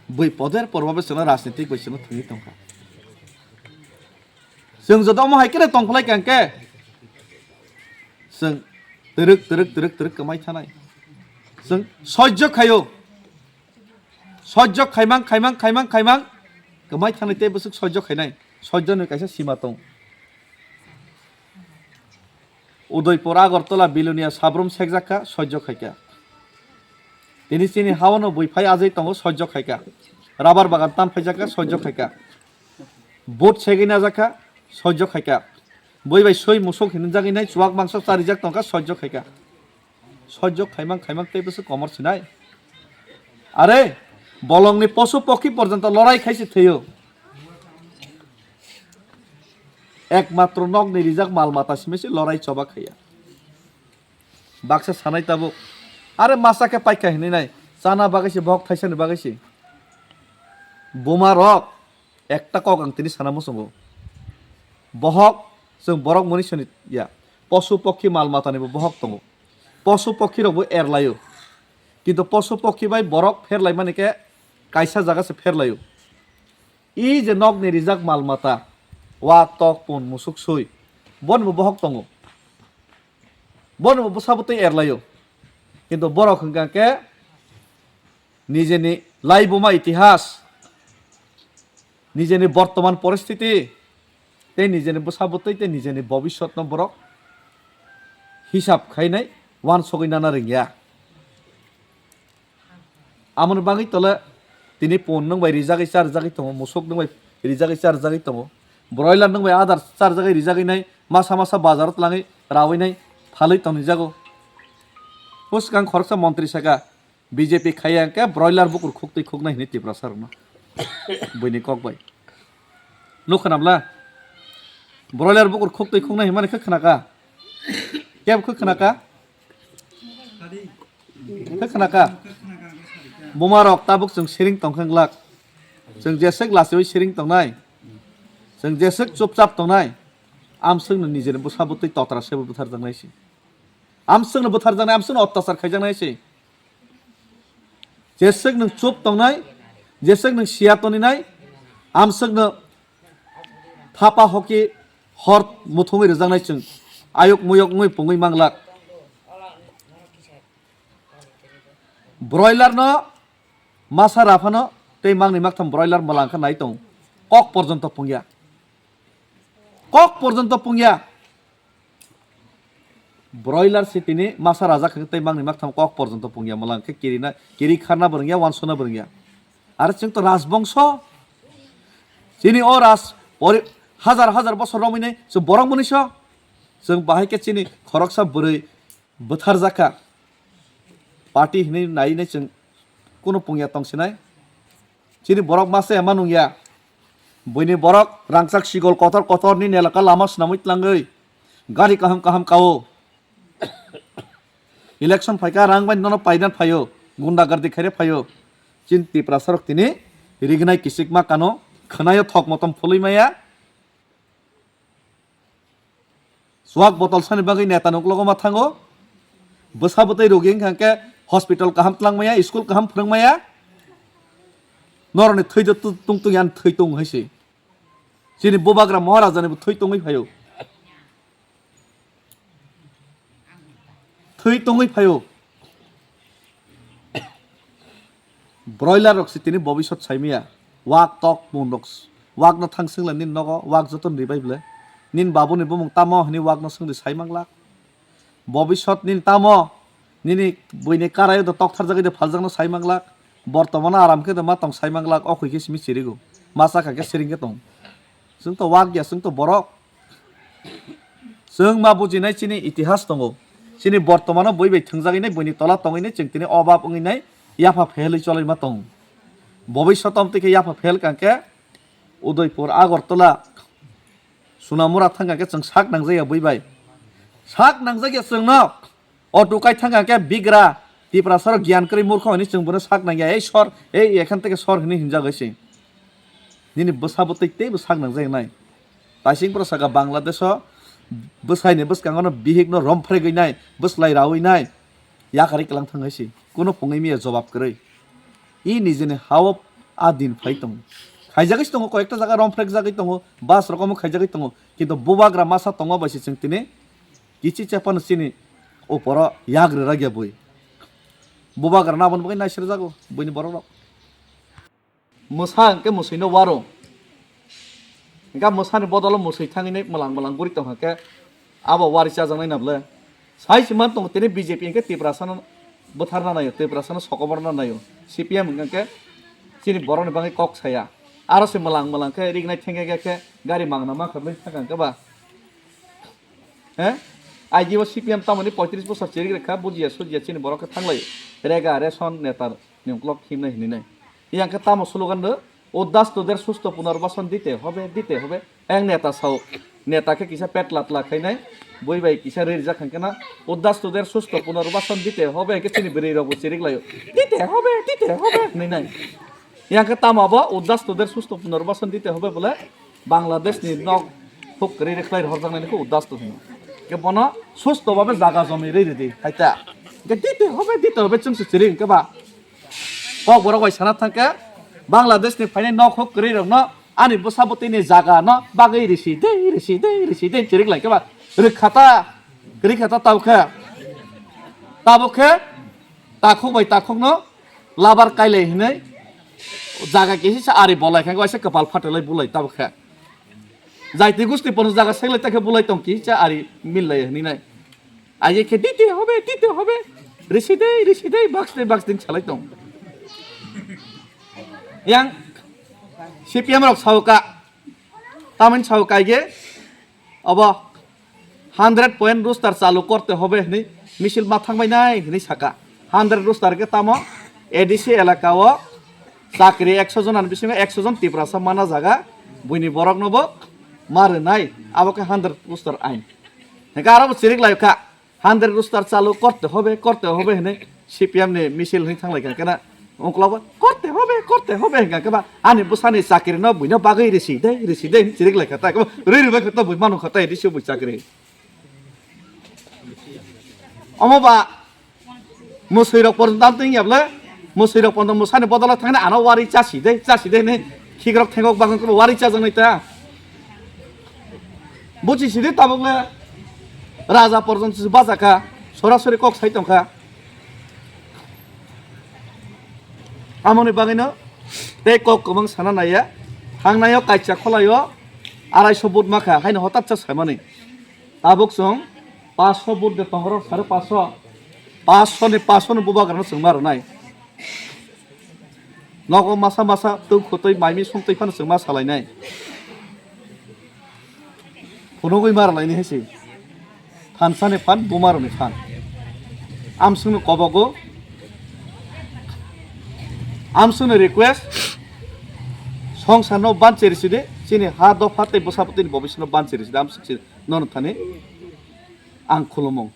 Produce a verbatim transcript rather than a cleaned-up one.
Bui poder porba bai chwngno rajnitik bai chwngno thwngwi tongkha. Chwng joto omo hai khe tongphlai kang khe chwng twrwk twrwk twrwk twrwk kwmai thanai. Chwng sojjo khaio. Sojjo khaimang khaimang khaimang khaimang kwmai thanai tei bwswk sojjo khainai. Sojjoni kaisa sima tong. Udaipur, Agartala, Bilonia sabrum sekjakha, sojjo khaikha. Tini chini hawano bui phai ajai tongo, sojjo khaikha. Rabar bagan tan phaijakha, sojjo khaikha. Vote segwi najakha, sojjo khaikha. Bui bai soi musuk hinjagwi nai chuwak mangso charijak tongkha, sojjo khaikha. Sojjo khaimang khaimang tei bwswk komor sinai. Are, bolongni posu pokhi porjonto lorai khaisi thwio. Ekmatro nokni rijak mal mata simi se lorai choba khaiya. Baksa sanai tabuk. Are masa khe paikha hinwi nai. Chana bagwi se, bohok thaisani bagwi se. Buma rok ekta kok ang tini sana muchungo. Bohok chwng borok mani soni ya. Posu pokhi mal matani bo bohok tongo. Posu pokhi rok bo erlaio. Kintu posu pokhi bai borok pherlai mani khe kaisa jaga se pherlaio. I je nokni rijak mal mata, wak tok pun musuk sui, bono bo bohok tongo. Bono bo bwsa bwtwi erlaio. Kintu borok hwnkha khe nijeni laibuma itihas, nijeni bortoman poristiti, tei nijeni bwsa bwtwi tei nijeni bobiswtno borok hisab khainai wansugwi nana rwngya. Amoni bagwi tole tini pun nwng bai rijagwi charjagwi tongo, musuk nwng bai rijagwi charjagwi tongo, broiler nwng bai adar charjagwi rijagwi nai, masa masa bazaro twlangwi rawi nai phalwi tongwi jago. Bwskang khoroksa montri saka, B J P khaiya hwnkhe broiler bukur khuktwi khuknai hinwi Tiprasa rokno. Buini kok bai. Nuk khna bla? Broiler bukur khuktwi khuknai hinmani khe khna ka? Kebo khe khna ka? Khe khna ka? Buma rok tabuk chwng siring tong khe glak. Chwng jeswk lachiwi siring tongnai. Chwng jeswk chupchap tongnai. Amswkno nijeni bwsa bwtwi totra sebo butharjaknai se. Amswkno butharjaknai, amswkno ottachar khaijaknai se. Jeswk nwng chup tongnai, jeswk nwng siya toninai, amswkno thapa hoki hor muthungwi rwjaknai chwng ayuk muyuk wngwi pungwi manglak. Broiler no masa raphano tei mangni maktham broiler mwlang khe nai tong, kok porjonto pungya, kok porjonto pungya. Broiler se tini masa rajak hwnkhe tei mangni maktham kok porjonto pungya mwlang khe kirina, kiri kharna bo rwngya, wansukna bo rwngya. Aro chwng to rajbongso, chini o raj pori-, hajar hajar bosor romwi nai chwng borok mwnwi so, chwng bahai khe chini khoroksa bwrwi bwtharjak kha. Party hinwi nai nai chwng kunu pungya tong sinai. Chini borok masa ema nungya. Buini borok rangchak sigol kotor kotor ni nelaka lama swnamwi tlangwi. Gari kaham kaham kao. Election phaikha rang bai nono paidan phaio. Gunda gardi khaire phaio. Chini Tiprasa rok tini rignai kichik ma kano. Khwnaio thok motom phulwi maya. Chuwak botol sani bagwi neta ni uklogo ma thango. Bwsa bwtwi rogi wngkha hwnkhe hospital kaham twlang maya, school kaham phwrwng maya. Norokni thwi de tu-, tung tung yan thwi tung hai se. Chini bubagra Maharaja ni bo thwi tongwi phaio. Thwi tongwi phaio. Broiler rok se tini bobisot saimaya. Wak tok mun rok s-, wak no thang singla nini nogo, wak joto ni ribai bwle. Nini babu ni bumung tamo hini wak no singdi sai manglak. Bobisot nini tamo, nini buini karai do tok tharjagwi de phaljak no sai manglak. Bortomano aram khe de ma tong sai manglak, o khoi khe simi chirigo. Ma chakha khe siring khe tong. Chwng to wak ya, chwng to borok. Chwng ma bujinai chini itihas tongo. Chini bortomano bui bai thwngjagwi nai, buini tola tongwi nai, chwng tini obab wngwi nai, yapha phelwi cholwi ma tongo. Bobisot om twi khe yapha phel kang khe Udaipur, Agartala, Sunamura thang kang khe chwng sak nangjak ya bui bai. Sak nangjak ya chwngno. Auto kai thang khe bigra, Tiprasa rok giyan kwrwi murkho hinwi chwng bono sak nangya, "Ei sor, ei ekhan theke sor," hinwi hinjagwi se. Nini bwsa bwtwi teibo sak nangjak nai. Taising pro saka Bangladesh o bwsai ni bwskango no bihik no rom phregwi nai, bwslai rawi nai, yakarwi kwlang thang hai se. Kuno pungwi miya jobab kwrwi. I nijini ha o A din phai tongo. Khaijagwi tongo, koyekta jaga romphrekjagwi tongo, bus rok omo khaijagwi tongo. Kintu bubagra masa tongma bai se chwng tini kichi chepano chini uporo yagri ragya bui. Bubagra no aboni bagwi naisirjago buini borok rok. Mwsa hwnkhe mwswino waro. Hwnkhe mwsani bodolo mwswi thangwi mwlang mwlang guri tongkha khe abo wari chajaknai na bwle. Sai se man tongo tini B J P hwnkhe Tiprasano bwtharna naio, Tiprasano sokomorna naio. C P M hwnkhe chini borokni bagwi kok saya. Aro se mwlang mwlang khe rignai thengya khe gari mangna mankha bwle thangkha hwnkhe ba. He? Aigi o C P M tamoni poitris bosor chirik rekha, bujiya sujiya chini borok khe thanglai. Rega, ration, neta ni uklok himnai hinwi nai. Yang khe tamo slogan do, "Uddastoder susto punarbasan dite hobe, dite hobe." Yang neta sao, neta khe kisa pet latla khainai, bui bai kisa rijak hwnkhe na, "Uddastoder susto punarbasan dite hobe," hwnkhe chini bwrwi rok bo chirik laio. "Dite hobe, dite hobe," hinwi nai. Yang khe tamo bo, "Uddastoder susto punarbasan dite hobe," bole Bangladesh ni nok huk kwrwi rwkhlai rohorjaknai khe Uddasto hino. Khe bono susto babe jaga jomi rwi rwdi, hai ta. Khe dite hobe, dite hobe chwng se chiri hwnkhe ba. Kok borok bai sana thangkhe Bangladesh ni phainai nok huk kwrwi rokno ani bwsa bwtwi ni jaga no bagwi risi dei, risi dei, risi dei chiri lai khe ba. Rwkha ta, rwkha ta tabuk khe. Tabuk khe takhuk bai takhuk no labar kailai hinwi jaga kisi se ari bolai khe waisa kwpal phatalai bulai tabuk khe. Jaiti gusti pono jaga seglai ta khe bulai tong kisa ari millai hinwi nai. Aye khe dite hobe, dite hobe. Risi dei, risi dei, box dei, box dei salai tong. Yang C P M rok sao ka, tamoni sao kaige, obo hundred point roster chalu korte hobe hinwi misil ma thangbai nai hinwi saka. Hundred roster khe tamo A D C elaka o chakri ekso jon ani bisingo ekso jon Tiprasa mana jaga buini borok no bo ma rwnai, abo khe hundred roster ain. Hingke aro bo chirik lai kha. Hundred roster chalu korte hobe, korte hobe hinwi C P M ni misil hinwi thanglai kha kena. Ungkla bo korte hobe, korte hobe hingka khe ba ani bwsani chakri no buino bagwi risi dei, risi dei hinwi chirik lai kha ta. Khe bo rwi rwi bai kha ta bui manu kha ta A D C bui chakri. Omo ba mwswi rok porjonto amtwing ya bwle, mwswi rok porjonto mwsani bodolo thangna ano wari chasi dei, chasi dei hinwi khikrok thengok bagwi khe bo wari chajaknai ta. Buchi sidi tabuk le raja porjonto se bacha kha, sorasori kok sai tong kha. Amoni bagwino tei kok kwbang sana naiya, thangnaio kaisa kholaio arai so vote ma kha, haino hotat cha saimani. Tabuk chwng paanch so vote de tongrok sare paanch so, paanch so ni paanch so ni bubagrano chwng ma rwnai. Nogo masa masa twi khutwi maimi songtwi phano chwng ma salainai. Phunugwi ma rwlaini hai se. Thansa ni phan, buma rokni phan. Amswngno kobogo. Amswngno request. Songsarno banchi rwsidi, chini ha dopha tei bwsaputini bobiswrokno banchi rwsidi, amswng si nono thani ang khulumung.